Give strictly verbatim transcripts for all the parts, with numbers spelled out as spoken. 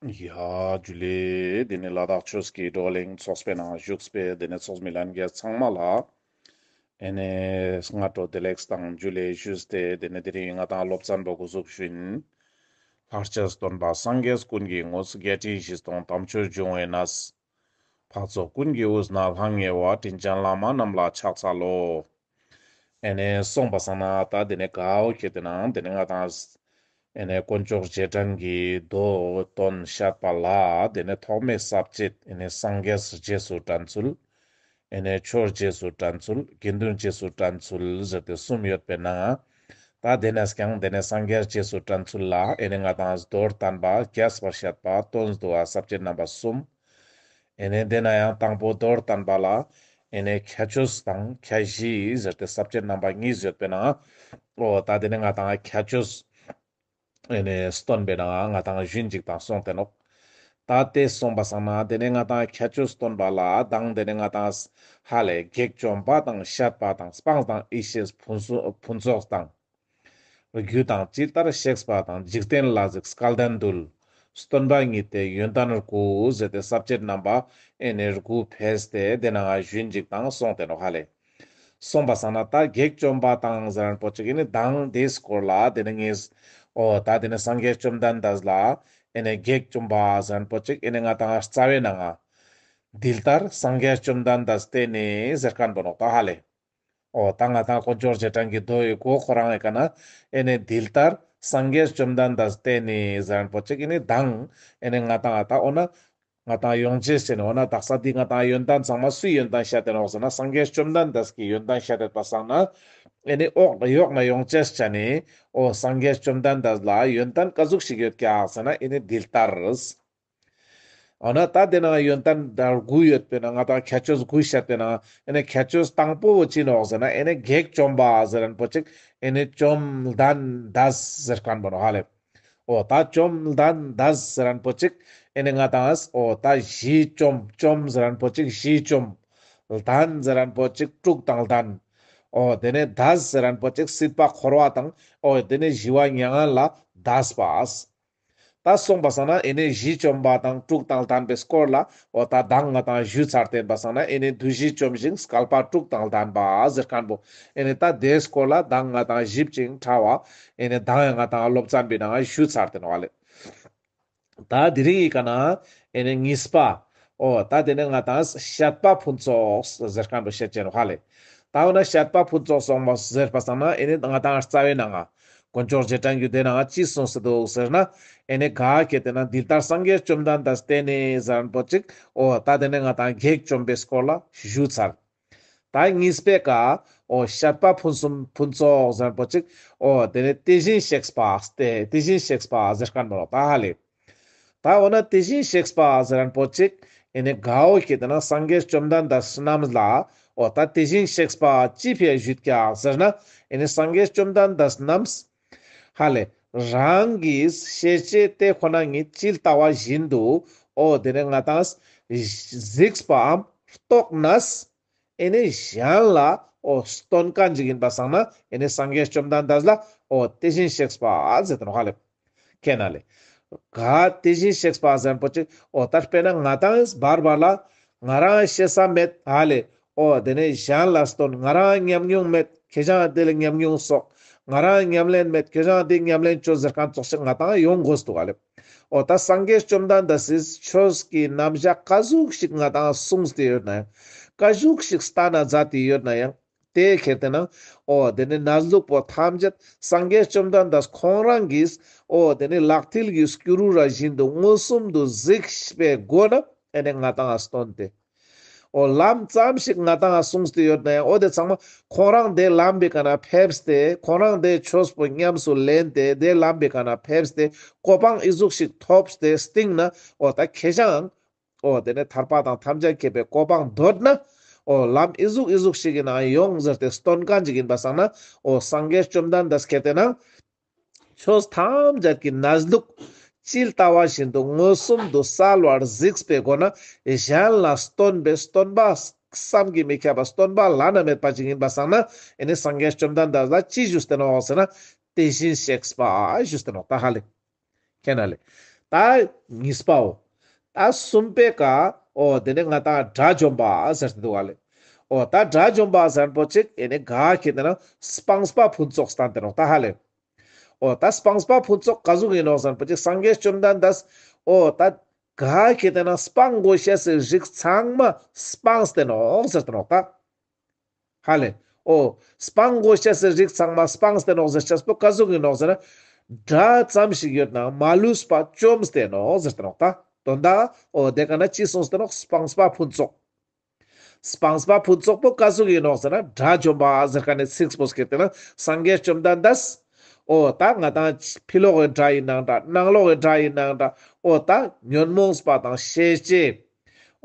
ཡ་ཇུ་ལེ། དེ་ནས་ལ་དྭགས་ཆོས་ཀྱི་བགྲོ་གླེང་ཚོགས་པའི་ནང་བཞུགས་པའི་དེ་ནས་ཚོགས་མི་ལྷན་རྒྱས་ཚང་མ་ལ་ཨེ་ནས་སྔ་དྲོ་བདེ་ལེགས་དང་ཇུ་ལེ་ཞུས་ཏེ། དེ་ནས་དེ་རིང་ང་དང་སློབ་ཚན་པོ་འགོ་འཛུགས་ཞུ་ཡིན། ལྷར་བཅས་སྟོན་པ་སངས་རྒྱས་ཀུན་གྱི་ངོ་བོ། བརྒྱད་ཁྲི་བཞི་སྟོང་དམ་ཆོས་འབྱུང་བའི་གནས། འཕགས་ཚོགས་ཀུན་གྱི་དབུས་ན་ལྷང་ངེ་བ། དྲིན་ཅན་བླ་མ་རྣམས་ལ་ཕྱག་འཚལ་ལོ། ཨེ་ནས་སོང་པ་སང་ན་ད་དེ་ནས་ག་འོ་ཁེ་དེ་ནང་དེ་ནས་ང་དང་ཨེ་ནས་དཀོན་མཆོག་རྗེས་དྲན་གྱི་མདོ་དོན་བཤད་པ་ལ་དེ་ནས་ཐོག་མའི་ས་བཅད་ཨེ་ནས་སངས་རྒྱས་རྗེས་སུ་དྲན་ཚུལ། ཨེ་ནས་ཆོས་རྗེས་སུ་དྲན་ཚུལ། དགེ་འདུན་རྗེས་སུ་དྲན་ཚུལ་ཟེར་ཏེ་གསུམ་ཡོད་པའི་ནང་ད་དེ་ནས་ཀྱང་དེ་ནས་སངས་རྒྱས་རྗེས་སུ་དྲན་ཚུལ་ལ་ཨེ་ནས་ང་དང་མདོར་བསྟན་པ་རྒྱས་པར་བཤད་པ་དོན་བསྡུ་བ་ས་བཅད་རྣམ་པ་གསུམ། ཨེ་ནས་དེ་ན་ཡང་དང་པོ་མདོར་བསྟན་པ་ལ་ཨེ་ནས་ཁྱད་ཆོས་དང་ཁྱད་གཞི་ཟེར་ཏེ་ས་བཅད་རྣམ་པ་གཉིས་ཡོད་པའི་ནང་འོ་ད་དེ་ནས་ང་དང་ཁྱད་ཆོས་ཨེ་ནས་སྟོན་པའི་ནང་ང་དང་ཞུན་ཅིག་དང་སོང་སྟེ་ནོག་ད་དེ་སོང་པ་སང་ན་དེ་ནས་ང་དང་ཁྱད་ཆོས་སྟོན་པ་ལ་དང་དེ་ནས་ང་དང་ཧ་ལས་གེགས་བཅོམ་པ་དང་བཤད་པ་དང་སྤངས་དང་ཡེ་ཤེས་ཕུན་སུ་ཕུན་ཚོགས་དང་། རྒྱུ་དང་ཇི་ལྟར་གཤེགས་པ་དང་། འཇིག་རྟེན་ལ་གཟིགས་སྐལ་ལྡན་འདུལ། སྟོན་པ་ཉིད་དེ་ཡོན་ཏན་དགུ་ཟེར་ཏེ་ས་བཅད་རྣམ་པ་ཨེ་ནས་དགུ་ཕེས་ཏེ་དེ་ནང་ཞུན་ཅིག་དང་སོང་སྟེ་ནོག་ཧ་ལས། སོང་པ་སང་ན་ད་གེགས་བཅོམ་པ་དང་ཟེར་མཁན་པོ་ཅིག་ཨེ་ནས་དང་དེའི་སྐོར་ལ་དེ་ནས་ངས་འོ་ད་དེ་ནས་སངས་རྒྱས་བཅོམ་ལྡན་འདས་ལ་ཨེ་ནས་གེགས་བཅོམ་པ་ཟེར་མཁན་པོ་ཅིག་ཨེ་ནས་ང་དང་རྩ་བའི་ནང་ང་འདི་ལྟར་སངས་རྒྱས་བཅོམ་ལྡན་འདས་བསྟེན་ནས་ཟེར་མཁན་པོ་ནོག་ད་ཧ་ལས། འོ་ད་ང་དང་དཀོན་མཆོག་རྗེས་དྲན་གྱི་མདོ་ཡི་མགོ་ཁོ་རང་ཡི་ཀ་ན་ཨེ་ནས་འདི་ལྟར་སངས་རྒྱས་བཅོམ་ལྡན་འདས་བསྟེན་ནས་ཟེར་མཁན་པོ་ཅིག་ཨེ་ནས་དང་ཨེ་ནས་ང་དང་ད་འོ་ན་ང་དང་ཡོང་ཅེས་ཟེར་ནས་འོ་ན་དག་ས་འདི་ང་དང་ཡོན་ཏན་ཚང་མ་སུའི་ཡོན་ཏན་བཤད་དེ་ནོག་ཟེར་ན་སངས་རྒྱས་བཅོམ་ལྡན་འདས་ཀྱི་ཡོན་ཏན་བཤད་དེ་པ་སང་ན་ཨེ་ནས་འོག་ཡོག་ན་ཡོང་ཅེས་ཆ་ནས་འོ་སངས་རྒྱས་བཅོམ་ལྡན་འདས་ལ་ཡོན་ཏན་ག་ཟུག་ཞིག་ཡོད་ཀྱག་ཟེར་ན་ཨེ་ནས་འདི་ལྟར། འོ་ན་ད་དེ་ནང་ཡོན་ཏན་དགུ་ཡོད་པའི་ནང་ང་དང་ཁྱད་ཆོས་དགུ་བཤད་པའི་ནང་ཨེ་ནས་ཁྱད་ཆོས་དང་པོ་བོ་ཅི་ནོག་ཟེར་ན་ཨེ་ནས་གེགས་བཅོམ་པ་ཟེར་མཁན་པོ་ཅིག་ཨེ་ནས་བཅོམ་ལྡན་འདས་ཟེར་མཁན་པོ་ནོག་ཧ་ལས། འོ་ད་བཅོམ་ལྡན་འདས་ཟེར་མཁན་པོ་ཅིག་ཨེ་ནས་ང་དང་འོ་ད་གཞི་བཅོམ་བཅོམ་ཟེར་མཁན་པོ་ཅིག་གཞི་བཅོམ། ལྡན་ཟེར་མཁན་པོ་ཅིག་དྲུག་དང་ལྡན། འོ་དེ་ནས་འདས་ཟེར་མཁན་པོ་ཅིག་སྲིད་པ་འཁོར་བ་དང་འོ་དེ་ནས་ཞི་བ་མྱ་ངན་ལས་འདས་པ། ད་སོང་པ་སང་ན་ཨེ་ནས་གཞི་བཅོམ་པ་དང་དྲུག་དང་ལྡན་པའི་སྐོར་ལ་འོ་ད་དང་ང་དང་ཞུས་ཚར་ཏེ་ཡིན་པ་སང་ན་ཨེ་ནས་བདུད་བཞི་བཅོམ་ཞིང་བསྐལ་པ་དྲུག་དང་ལྡན་པ་ཟེར་མཁན་པོ་ཨེ་ནས་ད་དེའི་སྐོར་ལ་དང་ང་དང་ཞིབ་ཅིང་ཕྲ་བ་ཨེ་ནས་དང་ཡང་ང་དང་སློབ་ཚན་པའི་ནང་ཞུས་ཚར་ཏེ་ནོག་ལེ། ད་དེ་རིང་ཡི་ཀ་ན་ཨེ་ནས་གཉིས་པ། འོ་ད་དེ་ནས་ང་དང་བཤད་པ་ཕུན་ཚོགས་ཟེར་མཁན་པོ་བཤད་ཅེས་ནོག་ཧ་ལེ། ད་འོ་ན་བཤད་པ་ཕུན་ཚོགས་གསུངས་པ་ཟེར་པ་སང་ན་ཨེ་ནས་ང་དང་རྩ་བའི་ནང་ང་དཀོན་མཆོག་རྗེས་དྲན་གྱི་དེ་ནང་ང་ཅི་གསུངས་སེ་འདུག་ཟེར་ན་ཨེ་ནས་ག་གེ་དེ་ན་འདི་ལྟར་སངས་རྒྱས་བཅོམ་ལྡན་འདས་བསྟེན་ནས་ཟེར་མཁན་པོ་ཅིག་འོ་ད་དེ་ནས་ང་དང་གེགས་བཅོམ་པའི་སྐོར་ལ་ཞུས་ཚར། ད་གཉིས་པའི་ཀ་འོ་བཤད་པ་ཕུན་སུམ་ཕུན་ཚོགས་ཟེར་མཁན་པོ་ཅིག་འོ་དེ་ནས་དེ་བཞིན་གཤེགས་པ་སྟེ་དེ་བཞིན་གཤེགས་པ་ཟེར་མཁན་པོ་ནོག་ད་ཧ་ལེ། ད་འོ་ན་དེ་བཞིན་གཤེགས་པ་ཟེར་མཁན་པོ་ཅིག་ཨེ་ནས་ག་འོ་ཁེ་དེ་ན་སངས་རྒྱས་བཅོམ་ལྡན་འདས་རྣམས་ལ་འོ་ད་དེ་བཞིན་གཤེགས་པ་ཅི་ཕིའ་ཞུས་ཀྱག་ཟེར་ན་ཨེ་ནས་སངས་རྒྱས་བཅོམ་ལྡན་འདས་རྣམས་ཧ་ལེ་རང་གི་ཤེས་བྱའི་དེ་ཁོ་ན་ཉིད་ཇི་ལྟ་བ་བཞིན་དུ་འོ་དེ་ནས་ང་དང་གཟིགས་པའམ་རྟོགས་ནས། ཨེ་ནས་གཞན་ལ་འོ་སྟོན་མཁན་ཅིག་ཡིན་པ་སང་ན་ཨེ་ནས་སངས་རྒྱས་བཅོམ་ལྡན་འདས་ལ་འོ་དེ་བཞིན་གཤེགས་པ་ཟེར་ཏེ་ནོག་ཧ་ལེ། ཁེ་ན་ལེ། ག་དེ་བཞིན་གཤེགས་པ་ཟེར་མཁན་པོ་ཅིག་འོ་ད་དཔེར་ན་ང་དང་བར་བར་ལ་ང་རང་ཤེས་ས་མེད་ཧ་ལེ། འོ་དེ་ནས་གཞན་ལ་སྟོན། ང་རང་ཉམས་མྱོང་མེད་ཁྱེ་ཞང་དེ་ལ་ཉམས་མྱོང་སོགས། ང་རང་ཉམས་ལེན་མེད་ཁྱེ་ཞང་དེ་ཉམས་ལེན་ཅོ་ཟེར་མཁན་ཙོགས་ཤིག་ང་དང་ཡོང་དགོས་འདུག་ཧ་ལེ། འོ་ད་སངས་རྒྱས་བཅོམ་ལྡན་འདས་སི་ཆོས་ཀྱི་རྣམ་གཞག་ག་ཟུག་ཞིག་ང་དང་གསུངས་ཏེ་ཡོད་ན་ཡང་། ག་ཟུག་ཞིག་བསྟན་ན་མཛད་དེ་ཡོད་ན་ཡང་། དེ་ཁེ་དེ་ན་འོ་དེ་ནས་གནས་ལུགས་པོ་ཐམས་ཅད་སངས་རྒྱས་བཅོམ་ལྡན་འདས་ཁོང་རང་གིས་འོ་དེ་ནས་ལག་མཐིལ་གྱི་སྐྱུ་རུ་ར་བཞིན་དུ་མངོན་སུམ་དུ་གཟིགས་པའི་སྒོ་ན་ཨེ་ནས་ང་དང་ང་སྟོན་ཏེ། འོ་ལམ་ཙམ་ཞིག་ང་དང་ང་གསུངས་ཏེ་ཡོད་ན་ཡང་འོ་དེ་ཚང་མ་ཁོང་རང་དེ་ལམ་པའི་ཀ་ན་ཕེབས་ཏེ་ཁོང་རང་དེ་ཆོས་པོ་ཉམས་སུ་ལེན་ཏེ་དེ་ལམ་པའི་ཀ་ན་ཕེབས་ཏེ་གོ་འཕང་ཨི་ཟུག་ཞིག་ཐོབ་སྟེ་སྟིང་ན་འོ་ད་ཁྱེ་ཞང་འོ་དེ་ནས་ཐར་པ་དང་ཐམས་ཅད་མཁྱེན་པའི་གོ་འཕང་འདོད་ན་འོ་ལམ་ཨི་ཟུག་ཨི་ཟུག་ཞིག་གི་ནང་ཡོང་ཟེར་ཏེ་སྟོན་མཁན་ཅིག་ཡིན་པ་སང་ན་འོ་སངས་རྒྱས་བཅོམ་ལྡན་འདས་ཁེ་དེ་ན། ཆོས་ཐམས་ཅད་ཀྱི་གནས་ལུགས་ཇི་ལྟ་བ་བཞིན་དུ་མངོན་སུམ་དུ་གསལ་བར་གཟིགས་པའི་སྒོ་ན་གཞན་ལ་སྟོན་པའི་སྟོན་པ་བསམ་གྱིས་མི་ཁྱབ་པ་སྟོན་པ་བླ་ན་མེད་པ་ཅིག་ཡིན་པ་སང་ན་ཨེ་ནས་སངས་རྒྱས་བཅོམ་ལྡན་འདས་ལ་ཅི་ཞུས་ཏེ་ནོག་ཟེར་ན་དེ་བཞིན་གཤེགས་པ་ཞུས་ཏེ་ནོག་ད་ཧ་ལེ། ཁེ་ན་ལེ། ད་གཉིས་པའོ། ད་གསུམ་པའི་ཀ་འོ་དེ་ནས་ང་ཏང་དགྲ་བཅོམ་པ་ཟེར་ཏེ་འདུག་ག་ལེ། འོ་ད་དགྲ་བཅོམ་པ་ཟེར་མཁན་པོ་ཅིག་ཨེ་ནི་ག་ཁེ་ཏེ་ན་སྤངས་པ་ཕུན་ཚོགས་བསྟན་ཏེ་ནོག་ད་ཧ་ལེ། འོ་ད་སྤངས་པ་ཕུན་ཚོགས་ག་ཟུག་ཡིན་ནོག་ཟེར་མཁན་པོ་ཅིག་སངས་རྒྱས་བཅོམ་ལྡན་འདས་འོ་ད་ག་ཁེ་ཏེ་ན་སྤང་དགོས་ཤེས་སི་རིགས་ཚང་མ་སྤངས་ཏེ་ནོག་ཟེར་ཏེ་ནོག་ད། ཧ་ལེ། འོ། སྤང་དགོས་ཤེས་སི་རིགས་ཚང་མ་སྤངས་ཏེ་ནོག་ཟེར་ཅེས་པོ་ག་ཟུག་ཡིན་ནོག་ཟེར་ན། དགྲ་ཙམ་ཞིག་ཡོད་ནའང་མ་ལུས་པ་བཅོམ་སྟེ་ནོག་ཟེར་ཏེ་ནོག་ད། དོན་དག་འོ་དེ་ཀ་ན་ཅི་གསུངས་ཏེ་ནོག་སྤངས་པ་ཕུན་ཚོགས། སྤངས་པ་ཕུན་ཚོགས་པོ་ག་ཟུག་ཡིན་ནོག་ཟེར་ན་དགྲ་བཅོམ་པ་ཟེར་མཁན་ནི་ཚིག་པོ་སྐྱེད་དེ་ན་སངས་རྒྱས་བཅོམ་ལྡན་འདས། འོ་ད་ང་ཏང་ཕྱི་ལོགས་ཀྱི་དགྲ་ཡིན་ནའང་འདྲ་ནང་ལོགས་ཀྱི་དགྲ་ཡིན་ནའང་འདྲ་འོ་ད་ཉོན་མོངས་པ་དང་ཤེས་བྱའི།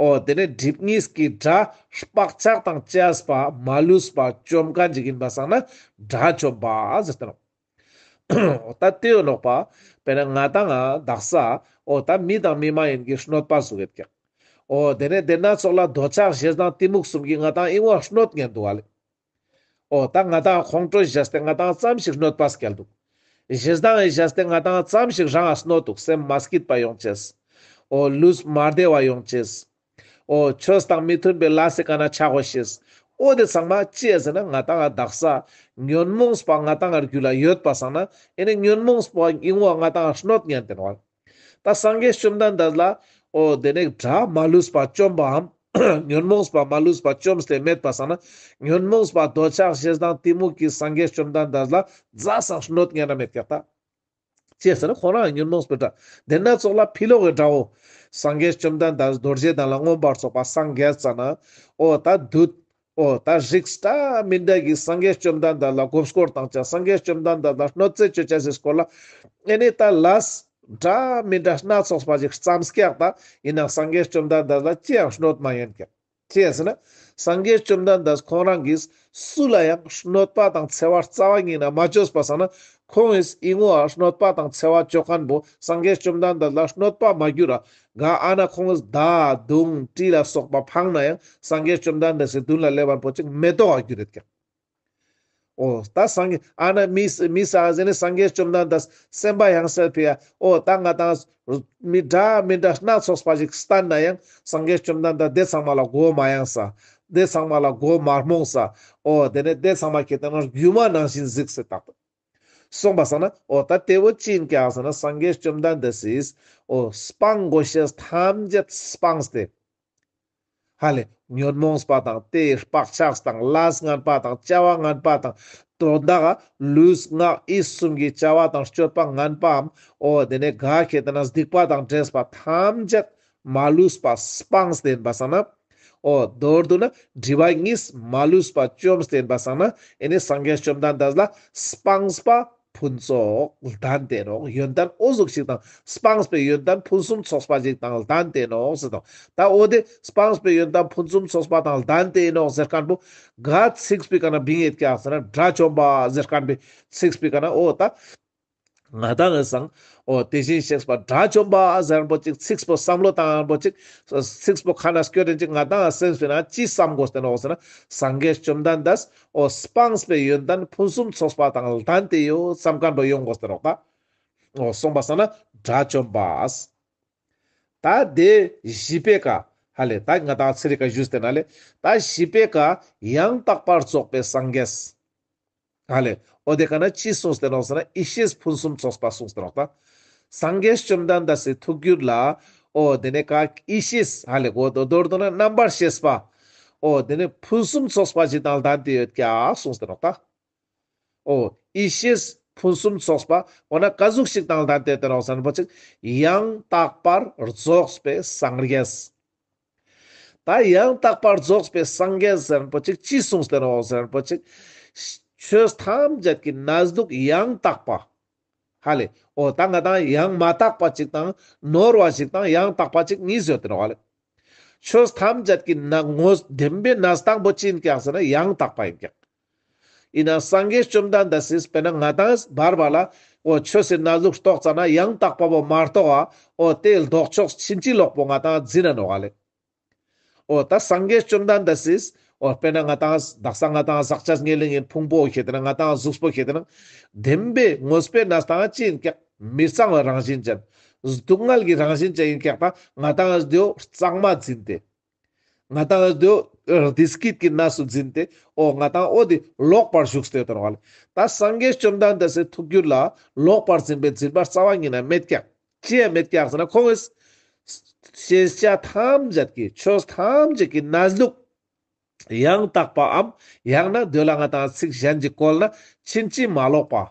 འོ་དེ་ནས་སྒྲིབ་གཉིས་ཀྱི་དགྲ་བག་ཆགས་དང་བཅས་པ་མ་ལུས་པ་བཅོམ་མཁན་ཅིག་ཡིན་པ་སང་ན་དགྲ་བཅོམ་པ་ཟེར་ཏེ་ནོག་འོ་ད་དེ་ཡོད་ནོག་པ། དཔེར་ན་ང་ཏང་ང་དག་ས་འོ་ད་མི་དང་མི་མ་ཡིན་གྱི་གནོད་པ་ཟུག་ཡོད་ཀྱག་འོ་དེ་ནས་དེ་སྣ་ཚོགས་ལ་འདོད་ཆགས་ཞེ་སྡང་གཏི་མུག་གསུམ་གྱིས་ང་ཏང་ཨིན་བ་གནོད་ཉན་འདུག་ག་ལེ། འོ་ད་ང་ཏང་ཁོང་ཁྲོ་བཞེས་ཏེ་ང་ཏང་ཙམ་ཞིག་གནོད་པ་སྐྱལ་འདུག་ཞེ་སྡང་ཡི་བཞེས་ཏེ་ང་ཏང་ཙམ་ཞིག་རང་ང་གནོད་འདུག་སེམས་མ་སྐྱིད་པ་ཡོང་ཅེས། འོ་ལུས་མ་བདེ་བ་ཡོང་ཅེས། འོ་ཆོས་དང་མི་མཐུན་པའི་ལས་སི་ཀ་ན་ཆ་དགོས་ཤེས། འོ་དེ་ཚང་མ་ཅི་ཡ་ཟེར་ན་ང་ཏང་ང་དག་ས་ཉོན་མོངས་པ་ང་ཏང་ང་རྒྱུད་ལ་ཡོད་པ་སང་ན་ཨེ་ནི་ཉོན་མོངས་པ་ཨིན་བ་ང་ཏང་ང་གནོད་ཉན་ཏེ་ནོག་ད་སངས་རྒྱས་བཅོམ་ལྡན་འདས་ལ་འོ་དེ་ནས་དགྲ་མ་ལུས་པ་བཅོམ་པའམ། ཉོན་མོངས་པ་མ་ལུས་པ་བཅོམ་སྟེ་མེད་པ་སང་ན། ཉོན་མོངས་པ་འདོད་ཆགས་ཞེ་སྡང་གཏི་མུག་གིས་སངས་རྒྱས་བཅོམ་ལྡན་འདས་ལ་ཛ་སང་གནོད་ཉན་ན་མེད་ཀྱག་ད། ཅི་ཟེར་ན་ཁོ་རང་ཉོན་མོངས་པའི་དགྲ། དེ་སྣ་ཚོགས་ལ་ཕྱི་ལོགས་ཀྱི་དགྲ་བོ། སངས་རྒྱས་བཅོམ་ལྡན་འདས་རྡོ་རྗེ་གདན་ལ་མངོན་པར་རྫོགས་པ་སངས་རྒྱས་ཙ་ན། འོ་ད་བདུད། འོ་ད་རིགས་འདྲ་མི་འདྲ་གིས་སངས་རྒྱས་བཅོམ་ལྡན་འདས་ལ་མགོ་སྐོར་བཏང་ཅེས་སངས་རྒྱས་བཅོམ་ལྡན་འདས་ལ་གནོད་འཚེ་ཅོ་ཅེས་སི་སྐོར་ལ། ཨེ་ནི་ད་ལས། འདྲ་མི་འདྲ་སྣ་ཚོགས་པ་ཞིག་བརྩམས་ཀྱག་ད། ཡིན་ནའང་སངས་རྒྱས་བཅོམ་ལྡན་འདས་ལ་ཅི་ཡང་གནོད་མ་ཉན་ཀྱག་ཅི་ཡ་ཟེར་ན། སངས་རྒྱས་བཅོམ་ལྡན་འདས་ཁོང་རང་གིས་སུ་ལ་ཡང་གནོད་པ་དང་འཚེ་བ་རྩ་བ་ཉིད་ནས་མ་བཅོས་པ་སང་ན། ཁོང་གིས་ཨིན་བ་གནོད་པ་དང་འཚེ་བ་བཅོ་མཁན་པོ་སངས་རྒྱས་བཅོམ་ལྡན་འདས་ལ་གནོད་པ་མ་གྱུར་ར། ག་ཨ་ན་ཁོང་གིས་མདའ་མདུང་གྲི་ལ་སོགས་པ་འཕངས་ན་ཡང་སངས་རྒྱས་བཅོམ་ལྡན་འདས་སི་མདུན་ལ་སླེབས་པ་པོ་ཅིག་མེ་ཏོག་ག་གྱུར་རེད་ཀྱག་འོ་ད་སངས་རྒྱས་ཨ་ན་མི་མི་ས་ཟེར་ནས་སངས་རྒྱས་བཅོམ་ལྡན་འདས་སེམས་པ་ཡང་སེ་ཕི་ཡ། འོ་ད་ང་ཏང་མི་འདྲ་མི་འདྲ་སྣ་ཚོགས་པ་ཞིག་བསྟན་ན་ཡང་སངས་རྒྱས་བཅོམ་ལྡན་འདས་དེ་ཚང་མ་ལ་མགོ་མ་ཡངས་ས། དེ་ཚང་མ་ལ་མགོ་མ་རྨོངས་ས། འོ་དེ་ནས་དེ་ཚང་མ་ཁྱེད་ལྟ་ན་སྒྱུ་མ་ནང་བཞིན་གཟིགས་སེ་བཏགས་ཏོ། སོང་པ་སང་ན་འོ་ད་དེ་བོ་ཅི་ཡིན་ཀྱག་ཟེར་ན་སངས་རྒྱས་བཅོམ་ལྡན་འདས་སིས་འོ་སྤང་དགོས་ཤེས་ཐམས་ཅད་སྤངས་ཏེ། ཧ་ལེ། ཉོན་མོངས་པ་དང་དེའི་བག་ཆགས་དང་ལས་ངན་པ་དང་བྱ་བ་ངན་པ་དང་དོན་དག་ལུས་ངག་ཡིད་གསུམ་གྱི་བྱ་བ་དང་སྤྱོད་པ་ངན་པའམ། འོ་དེ་ནས་ག་ཁེ་ཏེ་ན་སྡིག་པ་དང་འདྲེས་པ་ཐམས་ཅད་མ་ལུས་པ་སྤངས་ཏེ་ཡིན་པ་སང་ན། འོ་མདོར་བསྡུ་ན་སྒྲིབ་པ་གཉིས་མ་ལུས་པ་བཅོམ་སྟེ་ཡིན་པ་སང་ན་ཨེ་ནི་སངས་རྒྱས་བཅོམ་ལྡན་འདས་ལ་སྤངས་པ་ཕུན་ཚོགས་ལྡན་ཏེ་ནོག་ཡོན་ཏན་འོ་ཟུག་ཞིག་དང་སྤངས་པའི་ཡོན་ཏན་ཕུན་སུམ་ཚོགས་པ་ཞིག་དང་ལྡན་ཏེ་ནོག་ཟེར་དང་། ད་འོ་དེ་སྤངས་པའི་ཡོན་ཏན་ཕུན་སུམ་ཚོགས་པ་དང་ལྡན་ཏེ་ནོག་ཟེར་མཁན་པོ་ག་ཚིགས་པའི་ཀ་ན་བིང་ཡོད་ཀྱག་ཟེར་ན་དགྲ་བཅོམ་པ་ཟེར་མཁན་པོའི་ཚིགས་པའི་ཀ་ན་འོ་ད་ང་ཏང་ངི་སང་འོ་དེ་བཞིན་གཤེགས་པ་དགྲ་བཅོམ་པ་ཟེར་མཁན་པོ་ཅིག་ཚིགས་པོ་བསམ་བློ་བཏང་མཁན་པོ་ཅིག་ཚིགས་པོ་ཁ་ན་སྐྱོར་རེ་ཅིག་ང་ཏང་སེམས་པའི་ནང་ཅི་བསམ་དགོས་ཏེ་ནོག་ཟེར་ན་སངས་རྒྱས་བཅོམ་ལྡན་འདས། འོ་སྤངས་པའི་ཡོན་ཏན་ཕུན་སུམ་ཚོགས་པ་དང་ལྡན་ཏེ་ཡོད་བསམ་མཁན་པོ་ཡོང་དགོས་ཏེ་ནོག་ད། འོ་སོང་པ་སང་ན་དགྲ་བཅོམ་པ། ད་དེ་བཞི་པའི་ཀ་ཧ་ལེ་ད་ང་ཏང་ཚེ་རི་ཀ་ཞུས་ཏེ་ན་ལེ། ད་བཞི་པའི་ཀ་ཡང་དག་པར་རྫོགས་པའི་སངས་རྒྱས། ཧ་ལེ། འོ་དེ་ཀ་ན་ཅི་གསུངས་ཏེ་ནོག་ཟེར་ན་ཡེ་ཤེས་ཕུན་སུམ་ཚོགས་པ་གསུངས་ཏེ་ནོག་ད། སངས་རྒྱས་བཅོམ་ལྡན་འདས་སི་ཐུགས་རྒྱུད་ལ་འོ་དེ་ནས་ཀ་ཡེ་ཤེས་ཧ་ལེ་གོ་དོ་མདོར་བསྡུ་ན་རྣམ་པར་ཤེས་པ། འོ་དེ་ནས་ཕུན་སུམ་ཚོགས་པ་ཞིག་དང་ལྡན་ཏེ་ཡོད་ཀྱག་གསུངས་ཏེ་ནོག་ད། འོ་ཡེ་ཤེས་ཕུན་སུམ་ཚོགས་པ་འོ་ན་ག་ཟུག་ཞིག་དང་ལྡན་ཏེ་ཡོད་ཏེ་ནོག་ཟེར་ན་པོ་ཅིག་ཡང་དག་པར་རྫོགས་པའི་སངས་རྒྱས། ད་ཡང་དག་པར་རྫོགས་པའི་སངས་རྒྱས་ཟེར་མཁན་པོ་ཅིག་ཅི་གསུངས་ཏེ་ནོག་ཟེར་མཁན་པོ་ཅིག་ཆོས་ཐམས་ཅད་ཀྱི་གནས་ལུགས་ཡང་དག་པ། ཧ་ལེ། འོ་ད་ང་ཏང་ཡང་མ་དག་པ་ཅིག་དང་ནོར་བ་ཅིག་དང་ཡང་དག་པ་ཅིག་གཉིས་ཡོད་ཏེ་ནོག་ཧ་ལེ། ཆོས་ཐམས་ཅད་ཀྱི་ནང་ངོ་བདེན་པའི་གནས་སྟངས་པོ་ཅི་ཡིན་ཀྱག་ཟེར་ན་ཡང་དག་པ་ཡིན་ཀྱག་ཡིན་ན་སངས་རྒྱས་བཅོམ་ལྡན་འདས་སིས་དཔེར་ན་ང་ཏང་བར་བར་ལ་འོ་ཆོས་སི་གནས་ལུགས་རྟོགས་ཙ་ན་ཡང་དག་པ་པོ་མ་རྟོགས་པ་འོ་དེ་ལྡོག་ཕྱོགས་ཕྱིན་ཅི་ལོག་པོ་ང་ཏང་འཛིན་ན་ནོག་ཧ་ལེ། འོ་ད་སངས་རྒྱས་བཅོམ་ལྡན་འདས་སིས་འོ་དཔེར་ན་ང་ཏང་དག་ས་ང་ཏང་ཟག་བཅས་ཉེར་ལེན་གྱི་ཕུང་པོ་ཁེ་ཏེ་ན་ང་ཏང་གཟུགས་པོ་ཁེ་ཏེ་ན་བདེན་པའི་དངོས་པོའི་གནས་སྟངས་ཅི་ཡིན་ཀྱག་མི་གཙང་བའི་རང་བཞིན་ཅན། སྡུག་བསྔལ་གྱི་རང་བཞིན་ཅན་ཡིན་ཀྱག་ད་ང་ཏང་དེའོ་གཙང་མ་འཛིན་ཏེ། ང་ཏང་དེའོ་བདེ་སྐྱིད་ཀྱི་གནས་སུ་འཛིན་ཏེ། འོ་ང་ཏང་འོ་དེ་ལོག་པར་ཞུགས་ཏེ་ཡོད་ནོག་ལེ། ད་སངས་རྒྱས་བཅོམ་ལྡན་འདས་སི་ཐུགས་རྒྱུད་ལ་ལོག་པར་འཛིན་པའི་འཛིན་པ་རྩ་བ་ཉིད་ནས་མེད་ཀྱག་ཅི་ཡང་མེད་ཀྱག་ཟེར་ན་ཁོང་གིས་ཤེས་བྱ་ཐམས་ཅད་ཀྱི་ཆོས་ཐམས་ཅད་ཀྱི་གནས་ལུགས་ཡང་དག་པའམ་ཡང་ན་དེ་ལ་ང་ཏང་ཚིག་གཞན་གྱིས་བཀོལ་ན་ཕྱིན་ཅི་མ་ལོག་པ།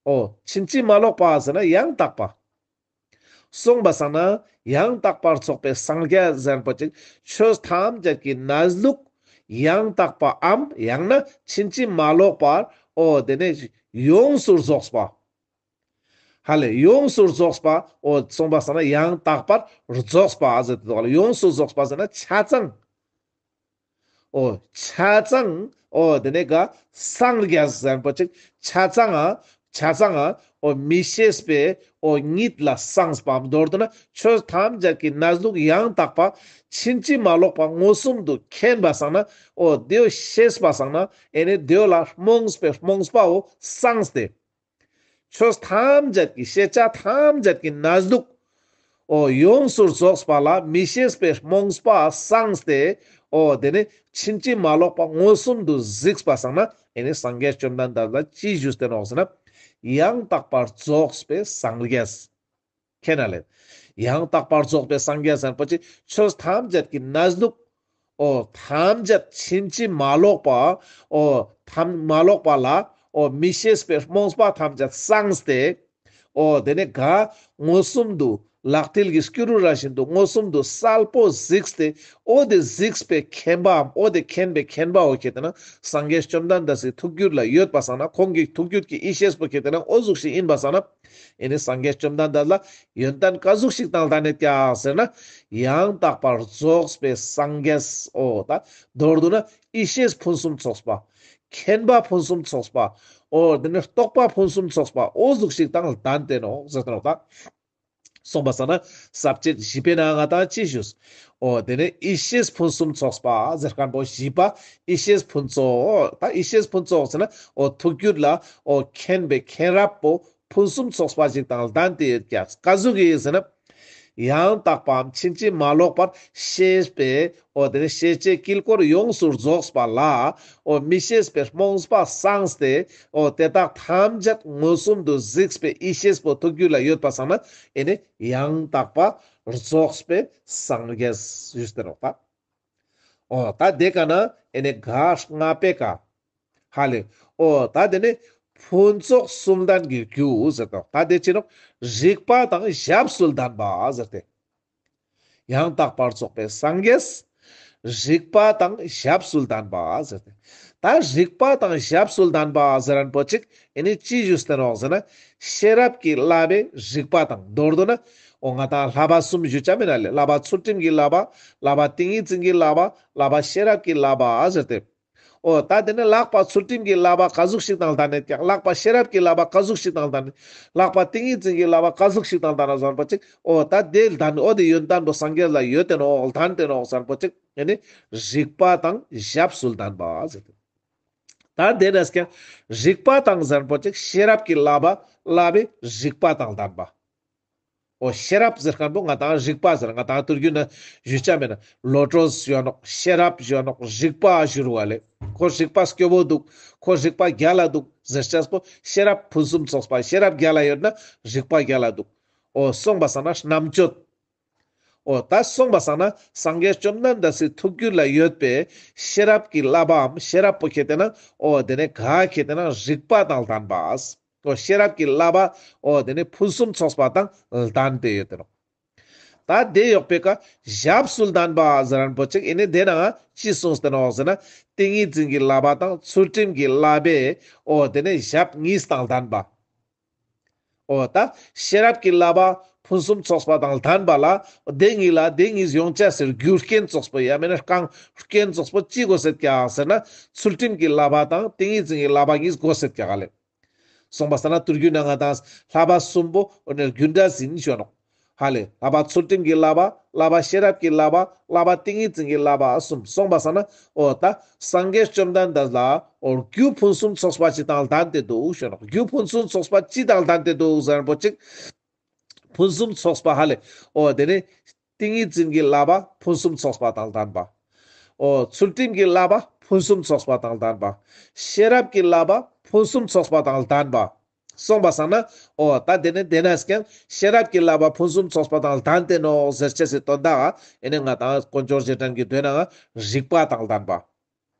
འོ་ཕྱིན་ཅི་མ་ལོག་པ་ཟེར་ན་ཡང་དག་པ། གསུངས་པ་སང་ན་ཡང་དག་པར་རྫོགས་པའི་སངས་རྒྱས་ཟེར་པོ་ཅིག་ཆོས་ཐམས་ཅད་ཀྱི་གནས་ལུགས་ཡང་དག་པའམ་ཡང་ན་ཕྱིན་ཅི་མ་ལོག་པར་འོ་དེ་ནས་ཡོངས་སུ་རྫོགས་པ། ཧ་ལེ་ཡོངས་སུ་རྫོགས་པ། འོ་གསུངས་པ་སང་ན་ཡང་དག་པར་རྫོགས་པ་ཟེར་ཏེ་འདུག་ལེ། ཡོངས་སུ་རྫོགས་པ་ཟེར་ན་ཆ་ཚང་། འོ་ཆ་ཚང་། འོ་དེ་ནས་ག་སངས་རྒྱས་ཟེར་པོ་ཅིག་ཆ་ཚང་ང་ཆ་ཚང་ང་འོ་མི་ཤེས་པའི་འོ་གཉིད་ལ་སངས་པའམ་མདོར་བསྡུ་ན་ཆོས་ཐམས་ཅད་ཀྱི་གནས་ལུགས་ཡང་དག་པ་ཕྱིན་ཅི་མ་ལོག་པ་མངོན་སུམ་དུ་མཁྱེན་པ་སང་ན། འོ་དེའོ་ཤེས་པ་སང་ན་ཨེ་ནི་དེའོ་ལ་རྨོངས་པའི་རྨོངས་པའོ་སངས་ཏེ། ཆོས་ཐམས་ཅད་ཀྱི་ཤེས་བྱ་ཐམས་ཅད་ཀྱི་གནས་ལུགས་འོ་ཡོངས་སུ་རྫོགས་པ་ལ་མི་ཤེས་པའི་རྨོངས་པ་སངས་ཏེ། འོ་དེ་ནས་ཕྱིན་ཅི་མ་ལོག་པ་མངོན་སུམ་དུ་གཟིགས་པ་སང་ན་ཨེ་ནི་སངས་རྒྱས་བཅོམ་ལྡན་འདས་ལ་ཅི་ཞུས་ཏེ་ནོག་ཟེར་ན། ཡང་དག་པར་རྫོགས་པའི་སངས་རྒྱས་མཁྱེན་ན་ལེ། ཡང་དག་པར་རྫོགས་པའི་སངས་རྒྱས་ཟེར་པོ་ཅིག་ཆོས་ཐམས་ཅད་ཀྱི་གནས་ལུགས་འོ་ཐམས་ཅད་ཕྱིན་ཅི་མ་ལོག་པ། འོ་ཐམས་མ་ལོག་པ་ལ་འོ་མི་ཤེས་པའི་རྨོངས་པ་ཐམས་ཅད་སངས་ཏེ། འོ་དེ་ནས་ག་མངོན་སུམ་དུ་ལག་མཐིལ་གྱི་སྐྱུ་རུ་ར་བཞིན་དུ་མངོན་སུམ་དུ་གསལ་པོ་གཟིགས་ཏེ། འོ་དེ་གཟིགས་པའི་མཁྱེན་པའམ་འོ་དེ་མཁྱེན་པའི་མཁྱེན་པའོ་ཁེ་ཏེ་ན་སངས་རྒྱས་བཅོམ་ལྡན་འདས་སི་ཐུགས་རྒྱུད་ལ་ཡོད་པ་སང་ན་ཁོང་གི་ཐུགས་རྒྱུད་ཀྱི་ཡེ་ཤེས་པོ་ཁེ་ཏེ་ན་འོ་ཟུག་ཞིག་ཡིན་པ་སང་ན། ཨེ་ནི་སངས་རྒྱས་བཅོམ་ལྡན་འདས་ལ་ཡོན་ཏན་ག་ཟུག་ཞིག་དང་ལྡན་ནེད་ཀྱག་ཟེར་ན། ཡང་དག་པར་རྫོགས་པའི་སངས་རྒྱས། འོ་ད་མདོར་བསྡུ་ན་ཡེ་ཤེས་ཕུན་སུམ་ཚོགས་པ། མཁྱེན་པ་ཕུན་སུམ་ཚོགས་པ། འོ་དེ་ནས་རྟོགས་པ་ཕུན་སུམ་ཚོགས་པ་འོ་ཟུག་ཞིག་དང་ལྡན་ཏེ་ནོག་ཟེར་ཏེ་ནོག་ད། གསུངས་པ་སང་ན་ས་བཅད་བཞི་པའི་ནང་ང་ད་ཅི་ཞུས། འོ་དེ་ནས་ཡེ་ཤེས་ཕུན་སུམ་ཚོགས་པ་ཟེར་མཁན་པོ་བཞི་པ་ཡེ་ཤེས་ཕུན་ཚོགས། ད་ཡེ་ཤེས་ཕུན་ཚོགས་ཟེར་ན་འོ་ཐུགས་རྒྱུད་ལ་འོ་མཁྱེན་པའི་མཁྱེན་རབ་པོ་ཕུན་སུམ་ཚོགས་པ་ཞིག་དང་ལྡན་ཏེ་ཡོད་ཀྱག་ག་ཟུག་གི་ཟེར་ན། ཡང་དག་པའམ་ཕྱིན་ཅི་མ་ལོག་པར་ཤེས་པའི་འོ་དེ་ནས་ཤེས་བྱའི་དཀྱིལ་འཁོར་ཡོངས་སུ་རྫོགས་པ་ལ་འོ་མི་ཤེས་པའི་རྨོངས་པ་སངས་ཏེ། འོ་དེ་དག་ཐམས་ཅད་མངོན་སུམ་དུ་གཟིགས་པའི་ཡེ་ཤེས་པོ་ཐུགས་རྒྱུད་ལ་ཡོད་པ་སང་ན་ཨེ་ནི་ཡང་དག་པ་རྫོགས་པའི་སངས་རྒྱས་ཞུས་ཏེ་ནོག་ད། འོ་ད་དེ་ཀ་ན་ཨེ་ནི་ག་ལྔ་པའི་ཀ་ཧ་ལེ། འོ་ད་དེ་ནི་ཕུན་ཚོགས་གསུམ་ལྡན་གྱི་རྒྱུ་ཟེར་ཏེ་ནོག་ད་དེ་ཅི་ནོག་རིག་པ་དང་ཞབས་སུ་ལྡན་པ་ཟེར་ཏེ། ཡང་དག་པར་རྫོགས་པའི་སངས་རྒྱས། རིག་པ་དང་ཞབས་སུ་ལྡན་པ་ཟེར་ཏེ། ད་རིག་པ་དང་ཞབས་སུ་ལྡན་པ་ཟེར་མཁན་པོ་ཅིག་ཨེ་ནི་ཅི་ཞུས་ཏེ་ནོག་ཟེར་ན། ཤེས་རབ་ཀྱི་བསླབ་པའི་རིག་པ་དང་མདོར་བསྡུ་ན། འོ་ང་ཏང་བསླབ་པ་གསུམ་ཞུ་ཆ་མེད་ན་ལེ། བསླབ་པ་ཚུལ་ཁྲིམས་ཀྱི་བསླབ་པ། བསླབ་པ་ཏིང་ངེ་འཛིན་གྱི་བསླབ་པ། བསླབ་པ་ཤེས་རབ་ཀྱི་བསླབ་པ་ཟེར་ཏེ། འོ་ད་དེ་ནི་ལྷག་པ་ཚུལ་ཁྲིམས་ཀྱི་བསླབ་པ་ག་ཟུག་ཞིག་དང་ལྡན་ནེད་ཀྱག་ལྷག་པ་ཤེས་རབ་ཀྱི་བསླབ་པ་ག་ཟུག་ཞིག་དང་ལྡན་ནེད། ལྷག་པ་ཏིང་ངེ་འཛིན་གྱི་བསླབ་པ་ག་ཟུག་ཞིག་དང་ལྡན་ན་ཟེར་མཁན་པོ་ཅིག་འོ་ད་དེ་ལྡན་འོ་དེ་ཡོན་ཏན་པོ་སངས་རྒྱས་ལ་ཡོད་དེ་ནོག་ལྡན་དེ་ནོག་ཟེར་མཁན་པོ་ཅིག་ཨེ་ནི་རིག་པ་དང་ཞབས་སུ་ལྡན་པ་ཟེར་ཏེ། ད་དེ་ནས་ཀྱང་རིག་པ་དང་ཟེར་མཁན་པོ་ཅིག་ཤེས་རབ་ཀྱི་བསླབ་པ་བསླབ་པའི་རིག་པ་དང་ལྡན་པ། འོ་ཤེས་རབ་ཟེར་མཁན་པོ་ང་ཏང་རིག་པ་ཟེར་ང་ཏང་ཐུར་རྒྱུད་ན་ཞུ་ཆ་མེད་ན་བློ་གྲོས་ཞུ་ནོག་ཤེས་རབ་ཞུ་ནོག་རིག་པ་ཞུ་རུ་བ་ལེ། ཁོ་རིག་པ་སྐྱོ་བོ་འདུག་ཁོ་རིག་པ་རྒྱལ་ལ་འདུག་ཟེར་ཆས་པོ་ཤེས་རབ་ཕུན་སུམ་ཚོགས་པ་ཤེས་རབ་རྒྱལ་ལ་ཡོད་ན་རིག་པ་རྒྱལ་ལ་འདུག་འོ་སོང་པ་སང་ན་རྣམ་དཔྱོད། འོ་ད་སོང་པ་སང་ན་སངས་རྒྱས་བཅོམ་ལྡན་འདས་སི་ཐུགས་རྒྱུད་ལ་ཡོད་པའི་ཤེས་རབ་ཀྱི་བསླབ་པའམ་ཤེས་རབ་པོ་ཁེ་ཏེ་ན་འོ་དེ་ནས་ག་ཁེ་ཏེ་ན་རིག་པ་དང་ལྡན་པ། འོ་ཤེས་རབ་ཀྱི་བསླབ་པ་འོ་དེ་ནི་ཕུན་སུམ་ཚོགས་པ་དང་ལྡན་ཏེ་ཡོད་དེ་ནོག་ད་དེ་ཡོག་པའི་ཀ་ཞབས་སུ་ལྡན་པ་ཟེར་མཁན་པོ་ཅིག་ཨེ་ནི་དེ་ནང་ཅི་གསུངས་ཏེ་ནོག་ཟེར་ན་ཏིང་ངེ་འཛིན་གྱི་བསླབ་པ་དང་ཚུལ་ཁྲིམས་ཀྱི་བསླབ་པའི་འོ་དེ་ནི་ཞབས་གཉིས་དང་ལྡན་པ། འོ་ད་ཤེས་རབ་ཀྱི་བསླབ་པ་ཕུན་སུམ་ཚོགས་པ་དང་ལྡན་པ་ལ་དེ་གཉིས་ལ་དེ་གཉིས་ཡོང་ཆ་ཟེར་རྒྱུ་རྐྱེན་ཙོགས་པོ་ཡ་མེད་ན་རྐང་རྐྱེན་ཙོགས་པོ་ཅི་དགོས་སེད་ཀྱག་ཟེར་ན་ཚུལ་ཁྲིམས་ཀྱི་བསླབ་པ་དང་ཏིང་ངེ་འཛིན་གྱི་བསླབ་པ་གཉིས་དགོས་སེད་ཀྱག་ལེ། སོང་པ་སང་ན་ཐུར་རྒྱུད་ན་ང་ཏང་བསླབ་པ་གསུམ་པོ་འོ་ནི་རྒྱུ་འབྲས་ཡིན་ཞུ་ནོག་ཧ་ལེ། བསླབ་པ་ཚུལ་ཁྲིམས་ཀྱི་བསླབ་པ། བསླབ་པ་ཤེས་རབ་ཀྱི་བསླབ་པ། བསླབ་པ་ཏིང་ངེ་འཛིན་གྱི་བསླབ་པ་གསུམ། སོང་པ་སང་ན་འོ་ད་སངས་རྒྱས་བཅོམ་ལྡན་འདས་ལ་འོ་རྒྱུ་ཕུན་སུམ་ཚོགས་པ་ཅིག་དང་ལྡན་ཏེ་འདུག་ཞུ་ནོག་རྒྱུ་ཕུན་སུམ་ཚོགས་པ་ཅིག་དང་ལྡན་ཏེ་འདུག་ཟེར་མཁན་པོ་ཅིག་ཕུན་སུམ་ཚོགས་པ་ཧ་ལེ། འོ་དེ་ནི་ཏིང་ངེ་འཛིན་གྱི་བསླབ་པ་ཕུན་སུམ་ཚོགས་པ་དང་ལྡན་པ། འོ་ཚུལ་ཁྲིམས་ཀྱི་བསླབ་པ་ཕུན་སུམ་ཚོགས་པ་དང་ལྡན་པ། ཤེས་རབ་ཀྱི་བསླབ་པ་ཕུན་སུམ་ཚོགས་པ་དང་ལྡན་པ། སོང་པ་སང་ན། འོ་ད་དེ་ནི་དེ་ནས་ཀྱང་ཤེས་རབ་ཀྱི་བསླབ་པ་ཕུན་སུམ་ཚོགས་པ་དང་ལྡན་ཏེ་ནོག་ཟེར་ཅེས་སི་དོན་དག་ཨེ་ནི་ང་དང་དཀོན་མཆོག་རྗེས་དྲན་གྱི་མདོའི་ནང་རིགས་པ་དང་ལྡན་པ།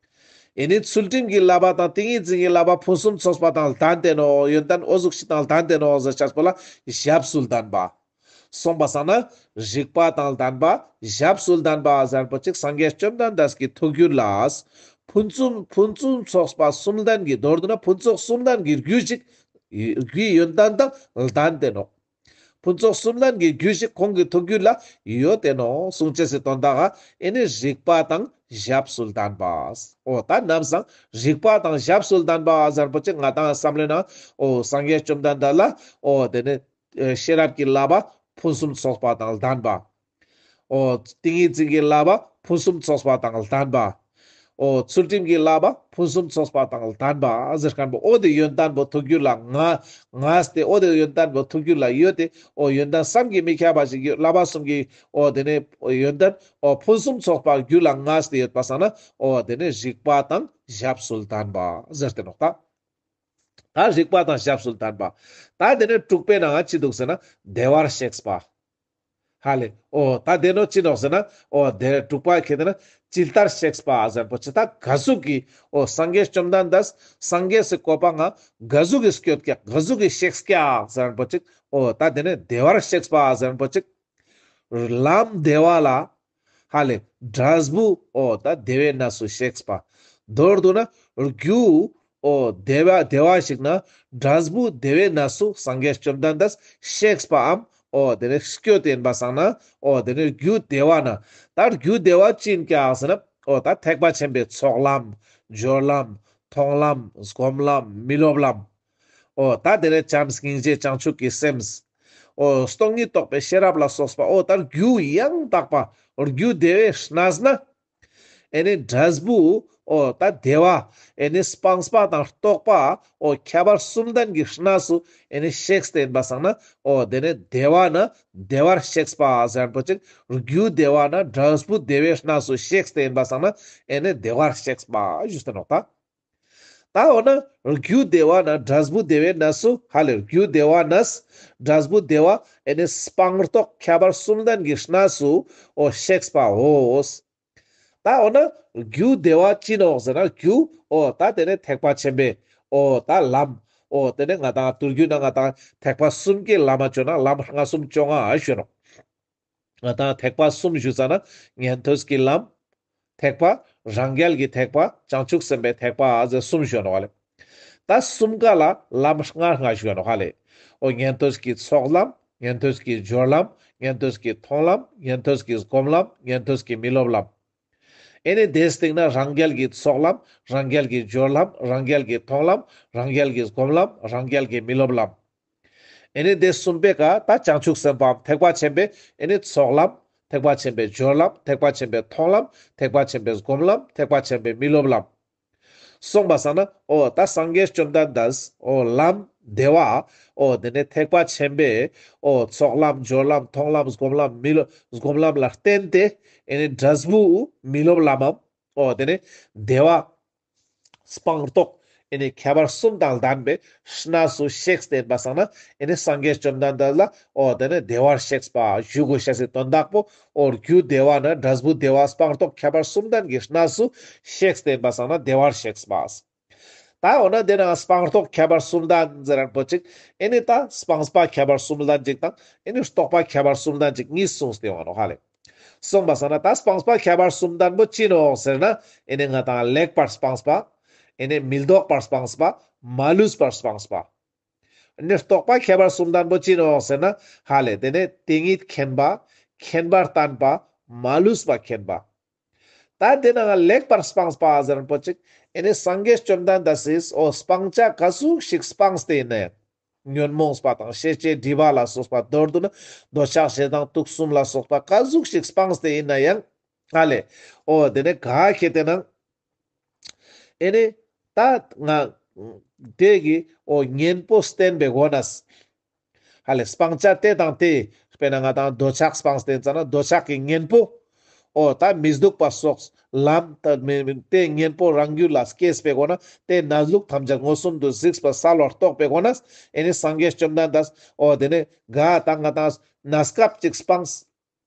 ཨེ་ནི་ཚུལ་ཁྲིམས་ཀྱི་བསླབ་པ་དང་ཏིང་ངེ་འཛིན་གྱི་བསླབ་པ་ཕུན་སུམ་ཚོགས་པ་དང་ལྡན་ཏེ་ནོག། ཡོན་ཏན་འོ་ཟུག་ཤིག་དང་ལྡན་ཏེ་ནོག་ཟེར་ཅེས་པོ་ལ་ཞབས་སུ་ལྡན་པ། སོང་པ་སང་ན་རིགས་པ་དང་ལྡན་པ་ཞབས་སུ་ལྡན་པ་ཟེར་པོ་ཅིག་སངས་རྒྱས་བཅོམ་ལྡན་འདས་ཀྱི་ཐུགས་རྒྱུད་ལ་ཕུན་སུམ་ཕུན་སུམ་ཚོགས་པ་གསུམ་ལྡན་གྱི་མདོར་བསྡུ་ན་ཕུན་ཚོགས་གསུམ་ལྡན་གྱི་རྒྱུད་ཅིག་རྒྱུའི་ཡོན་ཏན་དང་ལྡན་ཏེ་ནོག། ཕུན་ཚོགས་གསུམ་ལྡན་གྱི་རྒྱུད་ཅིག་ཁོང་གི་ཐུགས་རྒྱུད་ལ་ཡོད་དེ་ནོག་གསུང་ཅེས་སི་དོན་དག་ཨེ་ནི་རིགས་པ་དང་ཞབས་སུ་ལྡན་པ། འོ་ད་ནམ་སང་རིགས་པ་དང་ཞབས་སུ་ལྡན་པ་ཟེར་པོ་ཅིག་ང་དང་བསམ་བློའི་ནང་འོ་སངས་རྒྱས་བཅོམ་ལྡན་འདས་ལ་འོ་དེ་ནི་ཨེ་ཤེས་རབ་ཀྱི་བསླབ་པ་ཕུན་སུམ་ཚོགས་པ་དང་ལྡན་པ། འོ་ཏིང་ངེ་འཛིན་གྱི་བསླབ་པ་ཕུན་སུམ་ཚོགས་པ་དང་ལྡན་པ། འོ་ཚུལ་ཁྲིམས་ཀྱི་བསླབ་པ་ཕུན་སུམ་ཚོགས་པ་དང་ལྡན་པ་ཟེར་མཁན་པོ་འོ་དེ་ཡོན་ཏན་པོ་ཐུགས་རྒྱུད་ལ་མངའ་མངའ་སྟེ་འོ་དེ་ཡོན་ཏན་པོ་ཐུགས་རྒྱུད་ལ་ཡོད་དེ་འོ་ཡོན་ཏན་བསམ་གྱིས་མི་ཁྱབ་པ་ཞིག་ཡོད། བསླབ་པ་གསུམ་གྱི་འོ་དེ་ནི་ཡོན་ཏན་འོ་ཕུན་སུམ་ཚོགས་པ་རྒྱུད་ལ་མངའ་སྟེ་ཡོད་པ་སང་ན་འོ་དེ་ནི་རིགས་པ་དང་ཞབས་སུ་ལྡན་པ་ཟེར་ཏེ་ནོག་ད། ད་རིགས་པ་དང་ཞབས་སུ་ལྡན་པ། ད་དེ་ནས་དྲུག་པའི་ནང་ང་ཅི་འདུག་ཟེར་ན་བདེ་བར་གཤེགས་པ། ཧ་ལེ། འོ་ད་དེ་ནོ་ཅི་ནོག་ཟེར་ན་འོ་དེ་དྲུག་པ་ཁེ་དེ་ན་ཇི་ལྟར་གཤེགས་པ་ཟེར་པོ་ཅི་ད་ག་ཟུག་གི་འོ་སངས་རྒྱས་བཅོམ་ལྡན་འདས་སངས་རྒྱས་སི་གོ་འཕང་ང་ག་ཟུག་གི་སྐྱོད་ཀྱག་ག་ཟུག་གི་གཤེགས་ཀྱག་ཟེར་པོ་ཅིག་འོ་ད་དེ་ནས་བདེ་བར་གཤེགས་པ་ཟེར་པོ་ཅིག་ལམ་བདེ་བ་ལ། ཧ་ལེ། འབྲས་བུ་འོ་ད་བདེ་བའི་གནས་སུ་གཤེགས་པ། མདོར་བསྡུ་ན་རྒྱུ་འོ་བདེ་བ་བདེ་བ་ཞིག་ན་འབྲས་བུ་བདེ་བའི་གནས་སུ་སངས་རྒྱས་བཅོམ་ལྡན་འདས་གཤེགས་པའམ་འོ་དེ་ནས་སྐྱོད་དེ་ཡིན་པ་སང་ན་འོ་དེ་ནས་རྒྱུ་བདེ་བ་ན་ད་རྒྱུ་བདེ་བ་ཅི་ཡིན་ཀྱག་ཟེར་ན་འོ་ད་ཐེག་པ་ཆེན་པོའི་ཚོགས་ལམ་སྦྱོར་ལམ་མཐོང་ལམ་སྒོམ་ལམ་མི་སློབ་ལམ། འོ་ད་དེ་ནས་བྱམས་སྙིང་རྗེ་བྱང་ཆུབ་ཀྱི་སེམས། འོ་སྟོང་ཉིད་རྟོགས་པའི་ཤེས་རབ་ལ་སོགས་པ་འོ་ད་རྒྱུ་ཡང་དག་པ་རྒྱུ་བདེ་བའི་གནས་ན། ཨེ་ནི་འབྲས་བུ་འོ་ད་བདེ་བ་ཨེ་ནི་སྤངས་པ་དང་རྟོགས་པ་འོ་ཁྱད་པར་གསུམ་ལྡན་གྱི་གནས་སུ་ཨེ་ནི་གཤེགས་ཏེ་ཡིན་པ་སང་ན་འོ་དེ་ནི་བདེ་བ་ན་བདེ་བར་གཤེགས་པ་ཟེར་པོ་ཅིག་རྒྱུ་བདེ་བ་ན་འབྲས་བུ་བདེ་བའི་གནས་སུ་གཤེགས་ཏེ་ཡིན་པ་སང་ན་ཨེ་ནི་བདེ་བར་གཤེགས་པ་ཞུས་ཏེ་ནོག་ད། ད་འོ་ན་རྒྱུ་བདེ་བ་ན་འབྲས་བུ་བདེ་བའི་གནས་སུ་ཧ་ལེ་རྒྱུ་བདེ་བ་ནས་འབྲས་བུ་བདེ་བ་ཨེ་ནི་སྤངས་རྟོགས་ཁྱད་པར་གསུམ་ལྡན་གྱི་གནས་སུ་འོ་གཤེགས་པའོ། ད་འོ་ན་རྒྱུ་བདེ་བ་ཅི་ནོག་ཟེར་ན་རྒྱུ་འོ་ད་དེ་ནས་ཐེག་པ་ཆེན་པོའི་འོ་ད་ལམ་འོ་དེ་ནས་ང་དང་དུས་རྒྱུན་ན་ང་དང་ཐེག་པ་གསུམ་གྱི་ལམ་མ་ཅོ་ན་ལམ་ལྔ་གསུམ་བཅོ་ལྔ་ཞུ་ནོག་ང་དང་ཐེག་པ་གསུམ་ཞུ་ཙ་ན་ཉན་ཐོས་ཀྱི་ལམ། ཐེག་པ། རང་རྒྱལ་གྱི་ཐེག་པ། བྱང་ཆུབ་སེམས་དཔའི་ཐེག་པ་ཟེར་གསུམ་ཞུ་ནོག་ལེ། ད་གསུམ་ཀ་ལ་ལམ་ལྔ་ལྔ་ཞུ་ནོག་ལེ། འོ་ཉན་ཐོས་ཀྱི་ཚོགས་ལམ། ཉན་ཐོས་ཀྱི་སྦྱོར་ལམ། ཉན་ཐོས་ཀྱི་མཐོང་ལམ། ཉན་ཐོས་ཀྱི་སྒོམ་ལམ། ཉན་ཐོས་ཀྱི་མི་སློབ་ལམ། ཨེ་ནི་དེའི་སྟེང་ན་རང་རྒྱལ་གྱི་ཚོགས་ལམ། རང་རྒྱལ་གྱི་སྦྱོར་ལམ། རང་རྒྱལ་གྱི་མཐོང་ལམ། རང་རྒྱལ་གྱི་སྒོམ་ལམ། རང་རྒྱལ་གྱི་མི་སློབ་ལམ། ཨེ་ནི་དེ་གསུམ་པའི་ཀ་ད་བྱང་ཆུབ་སེམས་དཔའམ་ཐེག་པ་ཆེན་པོའི་ཨེ་ནི་ཚོགས་ལམ། ཐེག་པ་ཆེན་པོའི་སྦྱོར་ལམ། ཐེག་པ་ཆེན་པོའི་མཐོང་ལམ། ཐེག་པ་ཆེན་པོའི་སྒོམ་ལམ། ཐེག་པ་ཆེན་པོའི་མི་སློབ་ལམ། སོང་པ་སང་ན་འོ་ད་སངས་རྒྱས་བཅོམ་ལྡན་འདས་འོ་ལམ་བདེ་བ་འོ་དེ་ནས་ཐེག་པ་ཆེན་པོའི་འོ་ཚོགས་ལམ་སྦྱོར་ལམ་མཐོང་ལམ་སྒོམ་ལམ་མི་སློབ་སྒོམ་ལམ་ལ་བརྟེན་ཏེ་ཨེ་ནི་འབྲས་བུ་མི་སློབ་ལམ་མམ། འོ་དེ་ནས་བདེ་བ། སྤངས་རྟོགས། ཨེ་ནི་ཁྱད་པར་གསུམ་དང་ལྡན་པའི་གནས་སུ་གཤེགས་ཏེ་ཡིན་པ་སང་ན་ཨེ་ནི་སངས་རྒྱས་བཅོམ་ལྡན་འདས་ལ་འོ་དེ་ནས་བདེ་བར་གཤེགས་པ་ཞུ་དགོས་ཤེས་སི་དོན་དག་པོ་འོ་རྒྱུ་བདེ་བ་ན་འབྲས་བུ་བདེ་བ་སྤངས་རྟོགས་ཁྱད་པར་གསུམ་ལྡན་གྱི་གནས་སུ་གཤེགས་ཏེ་ཡིན་པ་སང་ན་བདེ་བར་གཤེགས་པ། ད་འོ་ན་དེ་ན་སྤངས་རྟོགས་ཁྱད་པར་གསུམ་ལྡན་ཟེར་རན་པོ་ཅིག་ཨེ་ནི་ད་སྤངས་པ་ཁྱད་པར་གསུམ་ལྡན་ཅིག་དང་ཨེ་ནི་རྟོགས་པ་ཁྱད་པར་གསུམ་ལྡན་ཅིག་གཉིས་གསུངས་ཏེ་ཡོང་ནོག་ཧ་ལེ། སོང་པ་སང་ན་ད་སྤངས་པ་ཁྱད་པར་གསུམ་ལྡན་པོ་ཅི་ནོག་ཟེར་ན་ཨེ་ནི་ང་དང་ལེགས་པར་སྤངས་པ། ཨེ་ནི་མི་ལྡོག་པར་སྤངས་པ། མ་ལུས་པར་སྤངས་པ། ཨེ་ནི་རྟོགས་པ་ཁྱད་པར་གསུམ་ལྡན་པོ་ཅི་ནོག་ཟེར་ན་ཧ་ལེ་དེ་ནས་དེ་ཉིད་མཁྱེན་པ། མཁྱེན་པར་བསྟན་པ། མ་ལུས་པ་མཁྱེན་པ། ད་དེ་ན་ལེགས་པར་སྤངས་པ་ཟེར་རན་པོ་ཅིག་ཨེ་ནི་སངས་རྒྱས་བཅོམ་ལྡན་འདས་སིས་འོ་སྤང་བྱ་ག་ཟུག་ཞིག་སྤངས་ཏེ་ཡིན་ན་ཡང་། ཉོན་མོངས་པ་དང་ཤེས་བྱའི་སྒྲིབ་པ་ལ་སོགས་པ་མདོར་བསྡུ་ན་འདོད་ཆགས་ཞེ་སྡང་དུག་གསུམ་ལ་སོགས་པ་ག་ཟུག་ཞིག་སྤངས་ཏེ་ཡིན་ན་ཡང་ཧ་ལེ། འོ་དེ་ནས་ག་ཁེ་དེ་ན་ཨེ་ནི་ད་ང་དེ་གི་འོ་གཉེན་པོ་བསྟེན་པའི་སྒོ་ནས་ ཧ་ལེ་སྤང་བྱ་དེ་དང་དེ། དཔེར་ན་ང་ཏང་འདོད་ཆགས་སྤངས་ཏེ་ཡིན་ཙ་ན་འདོད་ཆགས་ཀྱི་གཉེན་པོ། འོ་ད་མི་སྡུག་པ་སོགས་ལམ་དེ་གཉེན་པོ་རང་རྒྱུད་ལ་སྐྱེས་པའི་སྒོ་ན་དེ་གནས་ལུགས་ཐམས་ཅད་མངོན་སུམ་དུ་གཟིགས་པ་གསལ་བར་རྟོགས་པའི་སྒོ་ན། ཨེ་ནི་སངས་རྒྱས་བཅོམ་ལྡན་འདས་འོ་དེ་ནི་ག་ད་ང་ཏང་གནས་སྐབས་ཅིག་སྤངས།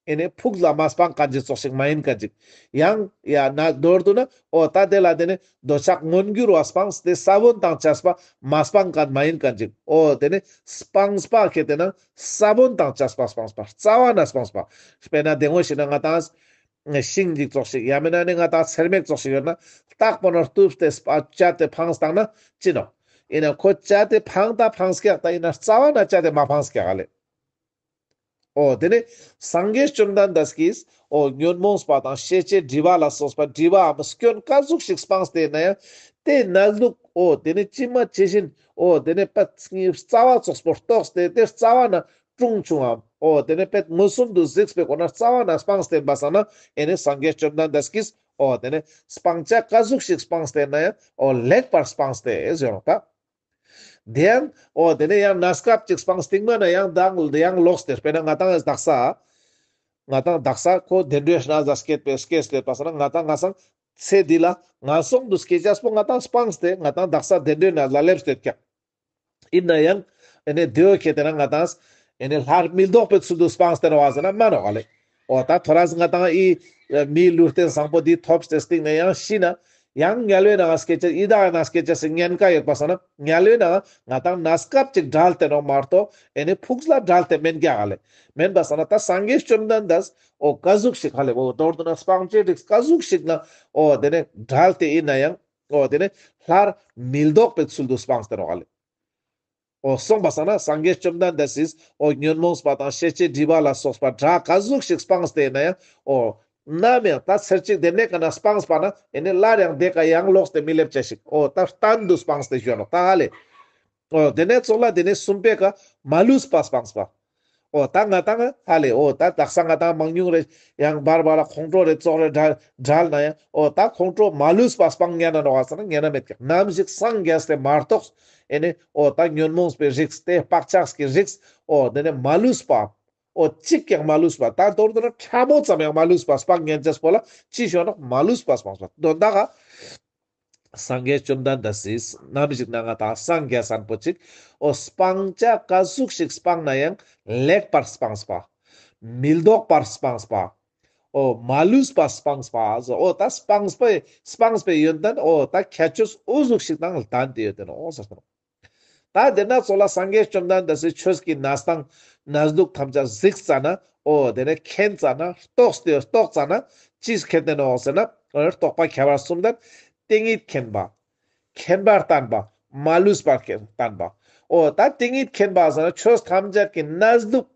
ཨེ་ནི་ཕུགས་ལ་མ་སྤང་མཁན་ཅིག་ཙོགས་ཤིག་མ་ཡིན་མཁན་ཅིག་ཡང་ཡ་ན་མདོར་བསྡུ་ན་འོ་ད་དེ་ལ་དེ་ནི་འདོད་ཆགས་མངོན་གྱུར་བ་སྤངས་ཏེ་ས་བོན་དང་བཅས་པ་མ་སྤང་མཁན་མ་ཡིན་མཁན་ཅིག་འོ་དེ་ནི་སྤངས་པ་ཁེ་ཏེ་ན་ས་བོན་དང་བཅས་པ་སྤངས་པ། རྩ་བ་ནས་སྤངས་པ། དཔེར་ན་དེ་སྔོན་ཞིག་ན་ང་ཏང་ཤིང་ཅིག་ཙོགས་ཤིག་ཡང་མིན་ན་ནི་ང་ཏང་ཚེར་མིག་ཙོགས་ཤིག་ཡོད་ན་རྟག་པོ་ན་གཏུབས་ཏེ་སྤ་བཅད་དེ་འཕངས་བཏང་ན་ཅི་ནོག་ཡིན་ན་ཁོ་བཅད་དེ་འཕངས་ད་འཕངས་ཀྱག་ད་ཡིན་ན་རྩ་བ་ན་བཅད་དེ་མ་འཕངས་ཀྱག་ཨ་ལེ། འོ་དེ་ནི་སངས་རྒྱས་བཅོམ་ལྡན་འདས་ཀྱིས་འོ་ཉོན་མོངས་པ་དང་ཤེས་བྱའི་སྒྲིབ་པ་ལ་སོགས་པ་སྒྲིབ་པའམ་སྐྱོན་ག་ཟུག་ཞིག་སྤངས་ཏེ་ན་ཡང་དེ་གནས་ལུགས་འོ་དེ་ནི་ཇི་མ་ཇི་བཞིན་འོ་དེ་ནི་པད་རྩ་བ་ཙོགས་པོ་རྟོགས་ཏེ་དེ་རྩ་བ་ན་དྲུང་ཆུང་ངམ་འོ་དེ་ནི་པད་མངོན་སུམ་དུ་གཟིགས་པའི་སྒོ་ན་རྩ་བ་ན་སྤངས་ཏེ་ཡིན་པ་སང་ན་ཨེ་ནི་སངས་རྒྱས་བཅོམ་ལྡན་འདས་ཀྱིས་འོ་དེ་ནི་སྤང་བྱ་ག་ཟུག་ཞིག་སྤངས་ཏེ་ན་ཡང་འོ་ལེགས་པར་སྤངས་ཏེ་ཟེར་རོགས་ད། དེ་ཡང་འོ་དེ་ནས་ཡང་གནས་སྐབས་ཅིག་སྤངས་སྟིང་མ་ན་ཡང་དང་ཡང་ལོག་སྟེ་དཔེར་ན་ང་ཏང་དག་ས། ང་ཏང་དག་ས་ཁོ་བདེ་འགྲོའི་གནས་ལ་སྐྱེས་པའི་སྐྱེས་ཏེ་ཡོད་པ་སང་ན་ང་ཏང་ང་སང་ཚེ་འདི་ལ་ངན་སོང་དུ་སྐྱེ་ཅེས་པོ་ང་ཏང་སྤངས་ཏེ་ང་ཏང་དག་ས་བདེ་འགྲོའི་གནས་ལ་སླེབས་ཏེ་ཡོད་ཀྱག་ཡིན་ན་ཡང་ཨེ་ནས་དེ་བོ་ཁེ་ཏེ་ན་ང་ཏང་ཨེ་ནས་སླར་མི་ལྡོག་པའི་ཚུལ་དུ་སྤངས་ཏེ་ནོག་ཟེར་ན་མ་ནོག་ཨ་ལེ། འོ་ད་ཐོ་རས་ང་ཏང་ཨི་མིའི་ལུས་རྟེན་བཟང་པོ་འདི་ཐོབ་སྟེ་སྟིང་ནས་ཡང་ཤི་ན། ཡང་དམྱལ་བའི་ནང་སྐྱེ་ཅེས་ཡི་དྭགས་ནང་སྐྱེ་ཅེས་སི་ཉེན་ཁ་ཡོད་པ་སང་ན་དམྱལ་བའི་ནང་ང་ཏང་གནས་སྐབས་ཅིག་བྲལ་ཏེ་ནོག་མ་གཏོགས་ཨེ་ནི་ཕུགས་ལ་བྲལ་ཏེ་མེན་ཀྱག་ཨ་ལེ། མེན་པ་སང་ན་ད་སངས་རྒྱས་བཅོམ་ལྡན་འདས་འོ་ག་ཟུག་ཞིག་ཧ་ལེ་འོ་མདོར་བསྡུ་ན་སྤང་བྱའི་རིགས་ག་ཟུག་ཞིག་ན་འོ་དེ་ནས་བྲལ་ཏེ་ཡིན་ན་ཡང་འོ་དེ་ནས་སླར་མི་ལྡོག་པའི་ཚུལ་དུ་སྤངས་ཏེ་ནོག་ཨ་ལེ། འོ་སོང་པ་སང་ན་སངས་རྒྱས་བཅོམ་ལྡན་འདས་སིས་འོ་ཉོན་མོངས་པ་དང་ཤེས་བྱའི་སྒྲིབ་པ་ལ་སོགས་པ་དགྲ་ག་ཟུག་ཞིག་སྤངས་ཏེ་ཡིན་ན་ཡང་འོ་ནམ་ཡང་ད་ཚེར་གཅིག་དེ་ནས་ག་ན་སྤངས་པ་ན་ཨེ་ནི་སླར་ཡང་དེ་ཀ་ཡང་ལོག་སྟེ་མི་སླེབ་ཅེས་ཤིག་འོ་ད་གཏན་དུ་སྤངས་ཏེ་ཞོན་ནོག་ད་ཧ་ལེ། འོ་དེ་ནས་ཚོགས་ལ་དེ་ནས་གསུམ་པའི་ཀ་མ་ལུས་པ་སྤངས་པ། འོ་ད་ང་ཏང་ཧ་ལེ་འོ་ད་དག་ས་ང་ཏང་མང་ཉུང་རེ་ཡང་བར་བར་ལ་ཁོང་ཁྲོ་རེ་ཙོགས་རེ་བྲལ་བྲལ་ན་ཡང་འོ་ད་ཁོང་ཁྲོ་མ་ལུས་པ་སྤང་ཉན་ན་ནོག་ཟེར་ན་ཉན་ན་མེད་ཀྱག་ནམ་ཞིག་སངས་རྒྱས་ཏེ་མ་གཏོགས་ཨེ་ནི་འོ་ད་ཉོན་མོངས་པའི་རིགས་དེ་བག་ཆགས་ཀྱི་རིགས་འོ་དེ་ནས་མ་ལུས་པ། འོ་གཅིག་ཀྱང་མ་ལུས་པ་ད་མདོར་བསྡུ་ན་ཕྲ་མོ་ཙམ་ཡང་མ་ལུས་པ་སྤང་ཉན་ཅེས་པོ་ལ་ཅི་ཞུ་ནོག་མ་ལུས་པ་སྤངས་པ་དོན་དག་ག་སངས་རྒྱས་བཅོམ་ལྡན་འདས་སིས་ནམ་ཞིག་ན་ང་ཏང་སངས་རྒྱས་སན་པོ་ཅིག་འོ་སྤང་བྱ་ག་ཟུག་ཞིག་སྤངས་ན་ཡང་ལེགས་པར་སྤངས་པ། མི་ལྡོག་པར་སྤངས་པ། འོ་མ་ལུས་པ་སྤངས་པ་ཟེར། འོ་ད་སྤངས་པའི་སྤངས་པའི་ཡོན་ཏན་འོ་ད་ཁྱད་ཆོས་འོ་ཟུག་ཞིག་དང་ལྡན་ཏེ་ཡོད་དེ་ནོག་ཟེར་ཏེ་ནོག་ད་དེ་ན་ཚོགས་ལ་སངས་རྒྱས་བཅོམ་ལྡན་འདས་སི་ཆོས་ཀྱི་གནས་སྟངས་གནས་ལུགས་ཐམས་ཅད་གཟིགས་ཙ་ན་འོ་དེ་ནས་མཁྱེན་ཙ་ན་རྟོགས་ཏེ་རྟོགས་ཙ་ན་ཅི་མཁྱེན་ཏེ་ནོག་ཟེར་ན་འོ་རྟོགས་པ་ཁྱད་པར་གསུམ་ལྡན་ཏིང་ངེ་འཛིན་མཁྱེན་པ། མཁྱེན་པར་བསྟན་པ། མ་ལུས་པར་བསྟན་པ། འོ་ད་ཏིང་ངེ་འཛིན་མཁྱེན་པ་ཟེར་ན་ཆོས་ཐམས་ཅད་ཀྱི་གནས་ལུགས་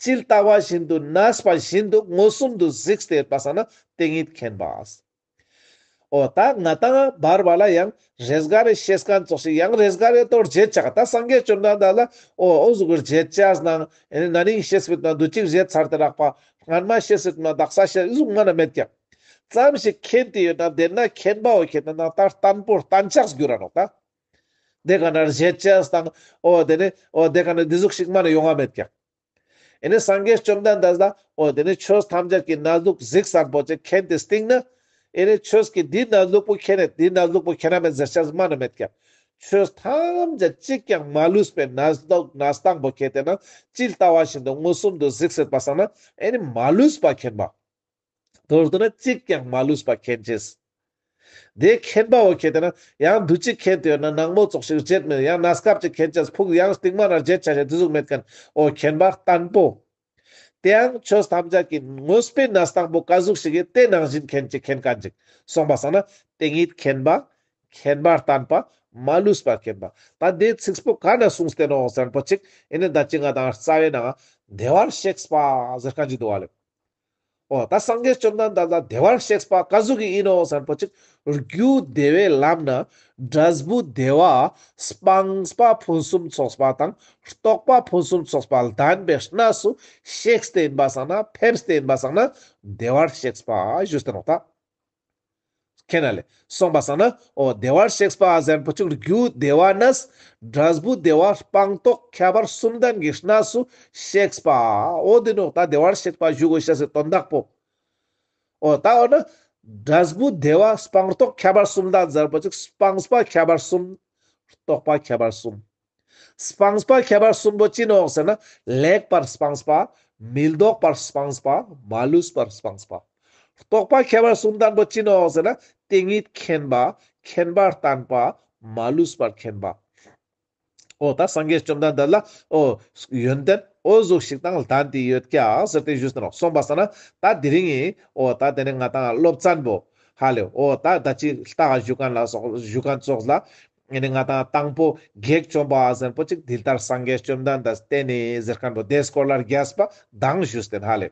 ཇི་ལྟ་བ་བཞིན་དུ་གནས་པ་བཞིན་དུ་མངོན་སུམ་དུ་གཟིགས་ཏེ་ཡོད་པ་སང་ན་ཏིང་ངེ་འཛིན་མཁྱེན་པ། འོ་ད་ང་ཏང་བར་བར་ལ་ཡང་རེས་འགའ་རེ་ཤེས་མཁན་ཙོགས་ཤིག་ཡང་རེས་འགའ་རེ་ཏོ་བརྗེད་ཆགས། ད་སངས་རྒྱས་བཅོམ་ལྡན་འདས་ལ་འོ་འོ་ཟུག་གི་བརྗེད་ཆགས་ནང་ཨེ་ནི་ན་ནིང་ཤེས་པའི་ནང་དུ་ཅིག་བརྗེད་ཚར་ཏེ་རག་པ་སྔན་མ་ཤེས་པའི་ནང་དག་ས་ཤེས་ཟུག་མ་ན་མེད་ཀྱག་ཙམ་ཞིག་མཁྱེན་ཏེ་ཡོད་ན་དེ་ན་མཁྱེན་པའོ་ཁྱེད་ན་ད་བརྟན་པོ་བརྟན་ཆགས་འགྱུར་ར་ནོག་ད། དེ་ག་ན་བརྗེད་ཆགས་དང་འོ་དེ་ནི་འོ་དེ་ག་ན་འདི་ཟུག་ཞིག་མ་ན་ཡོང་ང་མེད་ཀྱག་ཨེ་ནི་སངས་རྒྱས་བཅོམ་ལྡན་འདས་ལ་འོ་དེ་ནི་ཆོས་ཐམས་ཅད་ཀྱི་གནས་ལུགས་གཟིགས་སན་པོ་ཅིག་མཁྱེན་ཏེ་སྟིང་ན་ཨེ་ནི་ཆོས་ཀྱི་འདི་གནས་ལུགས་པོ་མཁྱེན་ནས་འདི་གནས་ལུགས་པོ་མཁྱེན་ན་མེད་ཟེར་ཆགས་མ་ན་མེད་ཀྱག་ཆོས་ཐམས་ཅད་གཅིག་ཀྱང་མ་ལུས་པའི་གནས་ལུགས་གནས་སྟངས་པོ་ཁྱེད་དེ་ན་ཅི་ལྟ་བ་བཞིན་དུ་མངོན་སུམ་དུ་གཟིགས་ཟེར་པ་སང་ན་ཨེ་ནི་མ་ལུས་པ་མཁྱེན་པ། མདོར་བསྡུ་ན་གཅིག་ཀྱང་མ་ལུས་པ་མཁྱེན་ཅེས། དེ་མཁྱེན་པའོ་ཁྱེད་དེ་ན་ཡང་དུ་ཅིག་མཁྱེན་ཏེ་ཡོད་ན་ནང་མོ་ཙོགས་ཤིག་བརྗེད་མེད། ཡང་གནས་སྐབས་ཅིག་མཁྱེན་ཅེས་ཕུགས་ཡང་སྟིང་མ་ན་བརྗེད་ཆ་ཞེས་དེ་ཟུག་མེད་མཁན་འོ་མཁྱེན་པ་བརྟན་པོ། དེའང་ཆོས་ཐམས་ཅད་ཀྱི་དངོས་པོའི་གནས་སྟངས་པོ་ག་ཟུག་ཞིག་གི་དེ་ནང་བཞིན་མཁྱེན་ཅིག་མཁྱེན་མཁན་ཅིག་སོང་པ་སང་ན་ཏིང་ངེ་འཛིན་མཁྱེན་པ། མཁྱེན་པ་བརྟན་པ། མ་ལུས་པ་མཁྱེན་པ། ད་དེ་ཚིགས་པོ་ག་ན་གསུངས་ཏེ་ནོག་ཟེར་པོ་ཅིག་ཨེ་ནི་ད་ཅི་ང་ཏང་རྩ་བའི་ནང་བདེ་བར་གཤེགས་པ་ཟེར་མཁན་ཅིག་འདུག་བ་ལེ། འོ་ད་སངས་རྒྱས་བཅོམ་ལྡན་འདས་ལ་བདེ་བར་གཤེགས་པ་ག་ཟུག་གི་ཡིན་ནོག་ཟེར་པོ་ཅིག་རྒྱུ་བདེ་བའི་ལམ་ན་འབྲས་བུ་བདེ་བ་སྤངས་པ་ཕུན་སུམ་ཚོགས་པ་དང་རྟོགས་པ་ཕུན་སུམ་ཚོགས་པ་ལྡན་པའི་གནས་སུ་གཤེགས་ཏེ་ཡིན་པ་སང་ན་ཕེབས་ཏེ་ཡིན་པ་སང་ན་བདེ་བར་གཤེགས་པ་ཞུས་ཏེ་ནོག་ད། ཁེན་ན་ལེ། སོང་པ་སང་ན་འོ་བདེ་བར་གཤེགས་པ་ཟེར་ཁན་པོ་ཅིག་རྒྱུ་བདེ་བ་ནས་འབྲས་བུ་བདེ་བ་སྤངས་རྟོགས་ཁྱད་པར་གསུམ་ལྡན་གྱི་གནས་སུ་གཤེགས་པ། འོ་དེ་ནོག་ད་བདེ་བར་གཤེགས་པ་ཞུ་དགོས་ཤེས་སི་དོན་དག་པོ། འོ་ད་འོ་ན་འབྲས་བུ་བདེ་བ་སྤངས་རྟོགས་ཁྱད་པར་གསུམ་ལྡན་ཟེར་ཁན་པོ་ཅིག་སྤངས་པ་ཁྱད་པར་གསུམ། རྟོགས་པ་ཁྱད་པར་གསུམ། སྤངས་པ་ཁྱད་པར་གསུམ་པོ་ཅི་ནོག་ཟེར་ན། ལེགས་པར་སྤངས་པ། མི་ལྡོག་པར་སྤངས་པ། མ་ལུས་པར་སྤངས་པ། རྟོགས་པ་ཁྱད་པར་གསུམ་ལྡན་པོ་ཅི་ནོག་ཟེར་ན། དེ་ཉིད་མཁྱེན་པ། མཁྱེན་པར་བསྟན་པ། མ་ལུས་པར་མཁྱེན་པ། འོ་ད་སངས་རྒྱས་བཅོམ་ལྡན་འདས་ལ་འོ་ཡོན་ཏན་འོ་ཟུག་ཞིག་དང་ལྡན་ཏེ་ཡོད་ཀྱག་ཟེར་ཏེ་ཞུས་ཏེ་ནོག། སོང་པ་སང་ན་ད་དེ་རིང་ངི་འོ་ད་དེ་ནེ་ང་ཏང་སློབ་ཚན་པོ་ཧ་ལེ། འོ་ད་ད་ཅི་ལྟ་ག་ཞུ་ཁན་ལ་སོགས་ཞུ་ཁན་ཙོགས་ལ། ཨེ་ནེ་ང་ཏང་དང་པོ་གེགས་བཅོམ་པ་ཟེར་ཁན་པོ་ཅིག་འདི་ལྟར་སངས་རྒྱས་བཅོམ་ལྡན་འདས་བསྟེན་ནས་ཟེར་ཁན་པོ་དེའི་སྐོར་ལ་རྒྱས་པ་དང་ཞུས་ཏེ་ཧ་ལེ།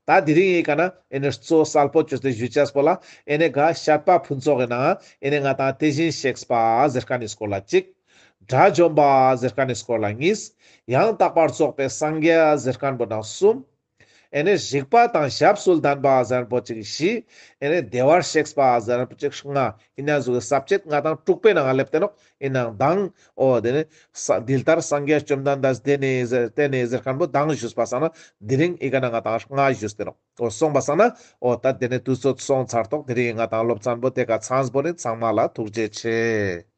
ད་དེ་རིང་ངི་ཀ་ན་ཨེ་ནེ་གཙོ་གསལ་པོ་བཅོས་ཏེ་ཞུ་ཅེས་པོ་ལ་ཨེ་ནེ་ག་བཤད་པ་ཕུན་ཚོགས་ཀྱི་ནང་ཨེ་ནེ་ང་ཏང་དེ་བཞིན་གཤེགས་པ་ཟེར་ཁན་ནི་སྐོར་ལ་གཅིག། དགྲ་བཅོམ་པ་ཟེར་ཁན་ནི་སྐོར་ལ་གཉིས། ཡང་དག་པར་རྫོགས་པའི་སངས་རྒྱས་ཟེར་ཁན་པོ་ནང་གསུམ། ཨེ་ནེ་རིག་པ་དང་ཞབས་སུ་ལྡན་པ་ཟེར་ཁན་པོ་ཅིག་བཞི། ཨེ་ནེ་བདེ་བར་གཤེགས་པ་ཟེར་ཁན་པོ་ཅིག་ལྔ། ཨིན་ན་ཟུག་གི་ས་བཅད་ང་ཏང་དྲུག་པའི་ནང་ང་སླེབས་ཏེ་ནོག། ཨིན་ནའང་དང་འོ་དེ་ནེ་ས་འདི་ལྟར་སངས་རྒྱས་བཅོམ་ལྡན་འདས་བསྟེན་ནས་ཟེར་བསྟེན་ནས་ཟེར་ཁན་པོ་དང་ཞུས་པ་སང་ན་དེ་རིང་ངི་ཀ་ན་ང་ཏང་ལྔ་ཞུས་ཏེ་ནོག། འོ་སོང་པ་སང་ན་འོ་ད་དེ་ནེ་དུས་ཚོད་སོང་ཚར་ཏོག། དེ་རིང་ང་ཏང་སློབ་ཚན་པོ་དེ་ཀ་ཚང་པོ་ཨིན། ཚང་མ་ལ་ཐུགས་རྗེ་ཆེ།